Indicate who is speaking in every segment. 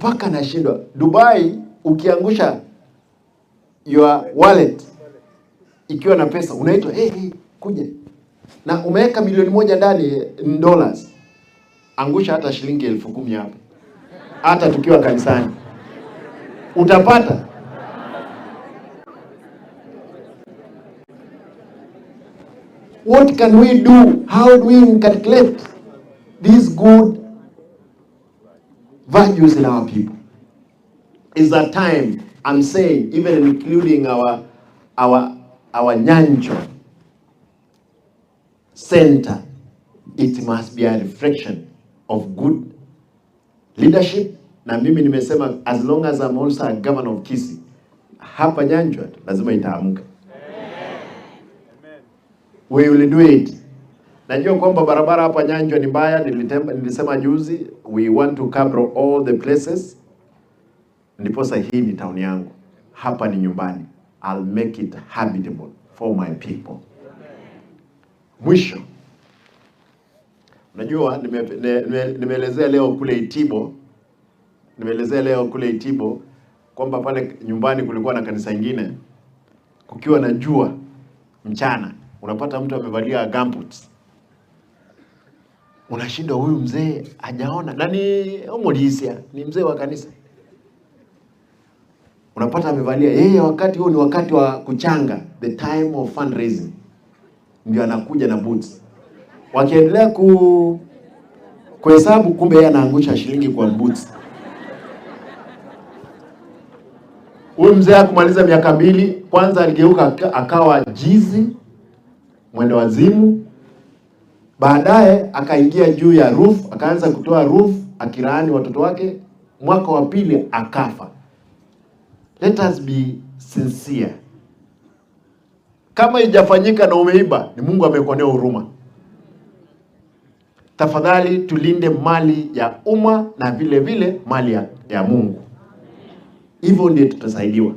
Speaker 1: Mpaka nashindwa. Dubai ukiangusha your wallet ikiwa na pesa unaitwa, "Hey, hey, kuja," na umeweka 1 milioni ndani in dollars. Angusha hata shilingi 10,000 hapo, hata tukiwa kanisani utapata. What can we do? How do we inculcate these good values in our people? Is a time, I'm saying, even including our Nyanchwa center, it must be a reflection of good leadership. Na mimi nimesema as long as I'm also a governor of Kisii, hapa Nyanchwa lazima itaamka. We will do it. Najua kwamba barabara hapa Nyanchwa ni mbaya, nilisema juzi we want to cover all the places. Ndiposa hii ni town yangu, hapa ni nyumbani. I'll make it habitable for my people. Mwisho, unajua nimeelezea leo kule Itibo, nimeelezea leo kule Itibo kwamba pale nyumbani kulikuwa na kanisa ingine, kukiwa na jua mchana, unapata mtu amevalia gumboots, unashindwa huyu mzee hajaona, na ni Omolisia, ni mzee wa kanisa, unapata amevalia yeye, wakati huo ni wakati wa kuchanga, the time of fundraising, ndio anakuja na boots. Wakiendelea kuhesabu, kumbe yeye anaangusha shilingi kwa boots. Huyu mzee hakumaliza miaka 2, kwanza aligeuka akawa jizi, mwenda wazimu. Baadaye akaingia juu ya roof, akaanza kutoa roof akiraani watoto wake. Mwaka wa pili akafa. Let us be sincere. Kama haijafanyika na umeiba, ni Mungu amekuonea huruma. Tafadhali tulinde mali ya umma na vile vile mali ya Mungu. Hivyo ndio tutasaidiwa.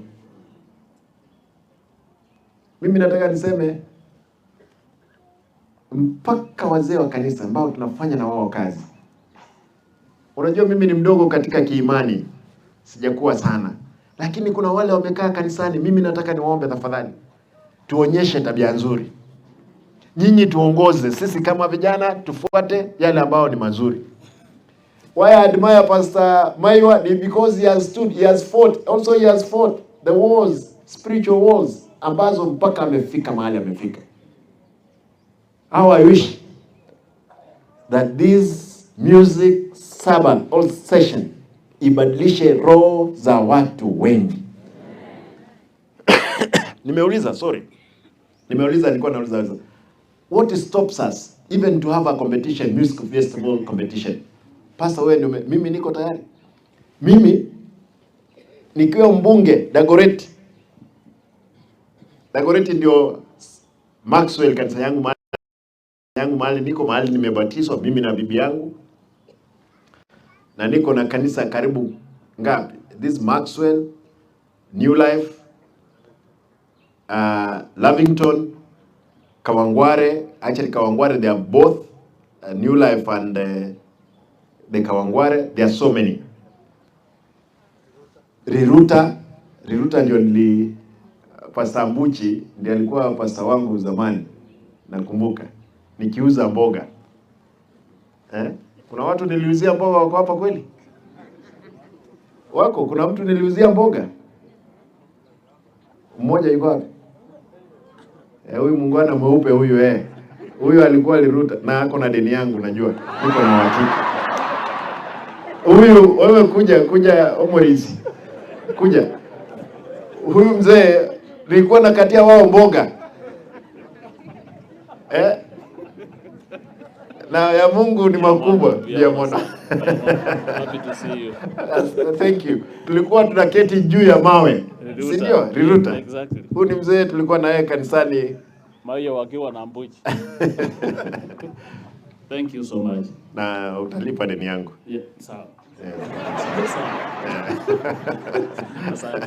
Speaker 1: Mimi nataka niseme mpaka wazee wa kanisa ambao tunafanya na wao kazi. Unajua mimi ni mdogo katika kiimani, sijakuwa sana. Lakini kuna wale wamekaa kanisani, mimi nataka niwaombe tafadhali, tuonyeshe tabia nzuri. Nyinyi tuongoze, sisi kama vijana tufuate yale ambayo ni mazuri. Why I admire Pastor Maiwa ni because he has stood, he has fought, also he has fought the wars, spiritual wars ambazo mpaka amefika mahali amefika. How I wish that this music Sabbath all session ibadilishe roho za watu wengi. Nimeuliza, sorry. Nimeuliza, nilikuwa nauliza, what stops us even to have a competition, music festival competition? Pastor, wewe ndio mimi niko tayari. Mimi nikiwa mbunge Dagoretti, Dagoretti ndio Maxwell kanisa yangu mahali, yangu mahali niko mahali nimebatizwa mimi na bibi yangu, na niko na kanisa karibu ngapi? This Maxwell, New Life, Lavington, Kawangware. Actually Kawangware they are both New Life and the Kawangware. There are so many. Riruta, Riruta ndio nili Pastor Mbuchi ndiye alikuwa pastor wangu zamani, nakumbuka nikiuza mboga. Kuna watu niliuzia mboga wako hapa kweli? Wako, kuna mtu niliuzia mboga? Mmoja yuko wapi? Huyu muungwana mweupe huyu. Huyu alikuwa Riruta na ako na deni yangu najua. Niko na uhakika. Huyu wewe kuja Omorisi. Kuja. Huyu mzee nilikuwa nakatia wao mboga. Na ya Mungu ni makubwa, ya mwana.
Speaker 2: Happy to see you.
Speaker 1: Thank you. Tulikuwa tunaketi juu ya mawe.
Speaker 2: Riruta.
Speaker 1: Si ndio? Riruta.
Speaker 2: Exactly.
Speaker 1: Huyu ni mzee tulikuwa naye kanisani.
Speaker 2: Mayo wakiwa na mbuchi. Thank you so much.
Speaker 1: Na utalipa deni yangu.
Speaker 2: Yeah, sawa.
Speaker 1: Yeah.
Speaker 2: Sawa. Asante.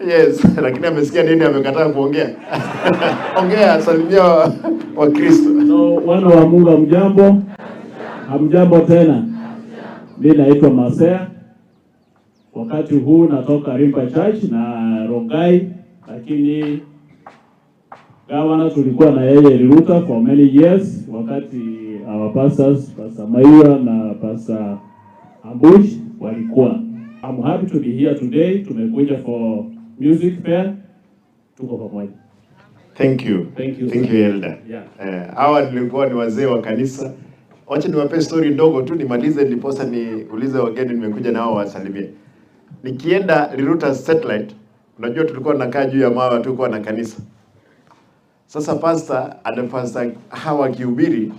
Speaker 1: Yes, lakini amesikia nini amekataa kuongea. Ongea, salimia wa Kristo.
Speaker 2: So, wana wa Mungu hamjambo? Hamjambo tena. Mimi naitwa Masea. Wakati huu natoka Rimba Church na Rongai, lakini gavana tulikuwa na yeye Riruta for many years, wakati our pastors, Pastor Maiwa na Pastor Ambush walikuwa. I'm happy to be here today. Tumekuja for music fair, tuko pamoja.
Speaker 1: Thank you.
Speaker 2: Thank you,
Speaker 1: Thank
Speaker 2: sir.
Speaker 1: you, Elder.
Speaker 2: Yeah.
Speaker 1: Hawa nilikuwa ni wazee wa kanisa. Wacha niwape story ndogo tu nimalize, ndiposa niulize wageni nimekuja nao wasalimie. Nikienda Riruta Satellite, unajua tulikuwa tunakaa juu ya mawe, tulikuwa na kanisa. Sasa pastor and pastor hawa wakihubiri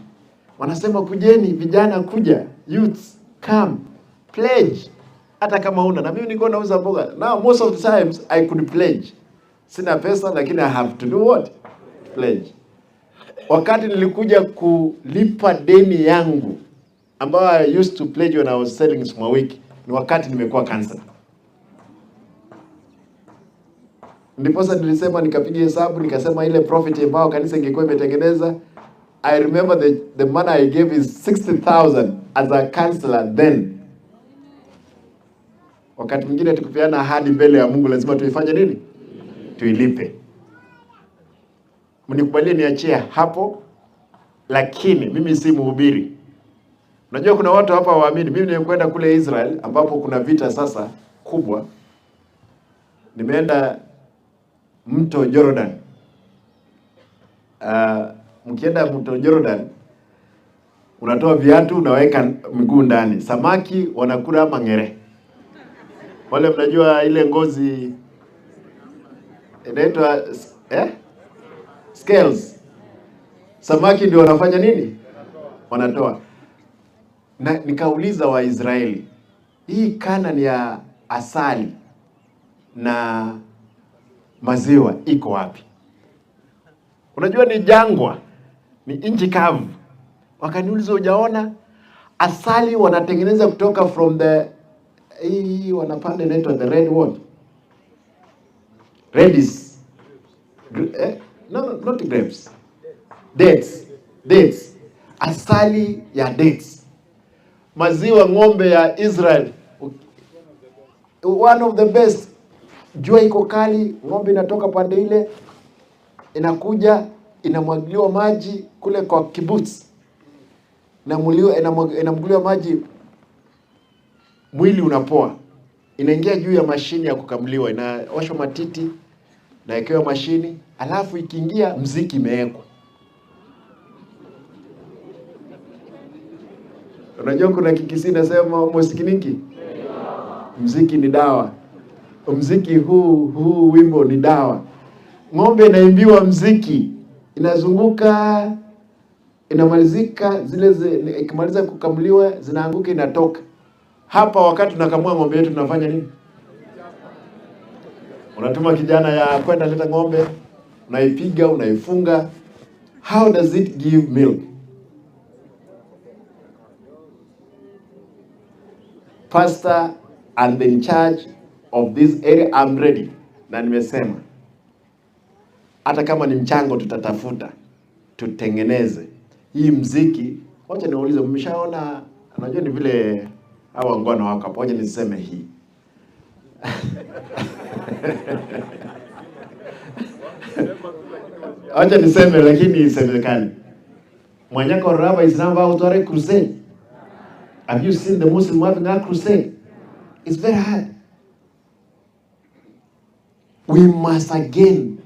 Speaker 1: wanasema kujeni vijana, kuja youths come pledge, hata kama una na mimi nilikuwa nauza mboga. Now most of the times I could pledge, sina pesa lakini I have to do what? Pledge. Wakati nilikuja kulipa deni yangu ambayo I used to pledge when I was selling sukuma wiki, ni wakati nimekuwa counselor. Ndiposa nilisema, nikapiga hesabu nikasema ile profit ambayo kanisa ingekuwa imetengeneza, I remember the money I gave is 60,000 as a counselor then. Wakati mwingine tukipeana ahadi mbele ya Mungu lazima tuifanye nini? Tuilipe. Mnikubalie niachie hapo, lakini mimi si mhubiri. Unajua kuna watu hapa waamini. Mimi nimekwenda kule Israel ambapo kuna vita sasa kubwa. Nimeenda mto Jordan. Mkienda mto Jordan unatoa viatu unaweka mguu ndani. Samaki wanakula mangere. Wale mnajua ile ngozi inaitwa Scales. Samaki ndio wanafanya nini? Wanatoa. Na nikauliza Waisraeli, hii Kana ni ya asali na maziwa iko wapi? Unajua ni jangwa, ni nchi kavu. Wakaniuliza, hujaona asali wanatengeneza kutoka from the hii wanapanda inaitwa the red what? Redis. No, no, not grapes. Dates. Dates. Asali ya dates. Maziwa ng'ombe ya Israel. One of the best. Jua iko kali, ng'ombe inatoka pande ile, inakuja inamwagiliwa maji kule kwa kibbutz. Inamwagiliwa maji, mwili unapoa. Inaingia juu ya mashini ya kukamuliwa, inaoshwa matiti, nawekewa mashini, alafu ikiingia mziki imewekwa. Unajua kuna Kikisii nasema mosikiniki? Mziki ni dawa. Mziki huu wimbo ni dawa. Ng'ombe inaimbiwa mziki, inazunguka, inamalizika, zile ikimaliza kukamuliwa zinaanguka, inatoka. Hapa wakati tunakamua ng'ombe yetu tunafanya nini? Unatuma kijana ya kwenda leta ng'ombe, unaipiga, unaifunga. How does it give milk? Pastor and the in charge of this area, I'm ready. Na nimesema hata kama ni mchango tutatafuta, tutengeneze hii mziki. Wacha niulize, mmeshaona? Unajua ni vile hawa ngono wako hapo. Wacha niseme hii. Wacha niseme lakini isemekane. Mwanyako Raba is now about to crusade. Have you seen the Muslim having a crusade? It's very hard. We must again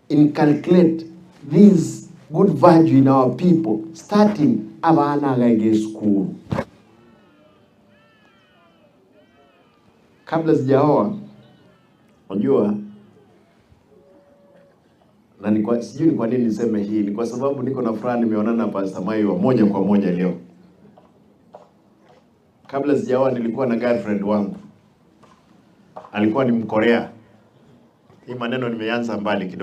Speaker 1: inculcate this good value in our people, starting abana gaige school. Kabla sijaoa, unajua, na sijui ni kwa nini niseme hii, ni kwa sababu niko na furaha nimeonana na Pastor Maiwa moja kwa moja leo. Kabla sijaoa nilikuwa na girlfriend wangu. Alikuwa ni Mkorea. Hii maneno nimeanza mbali kidogo.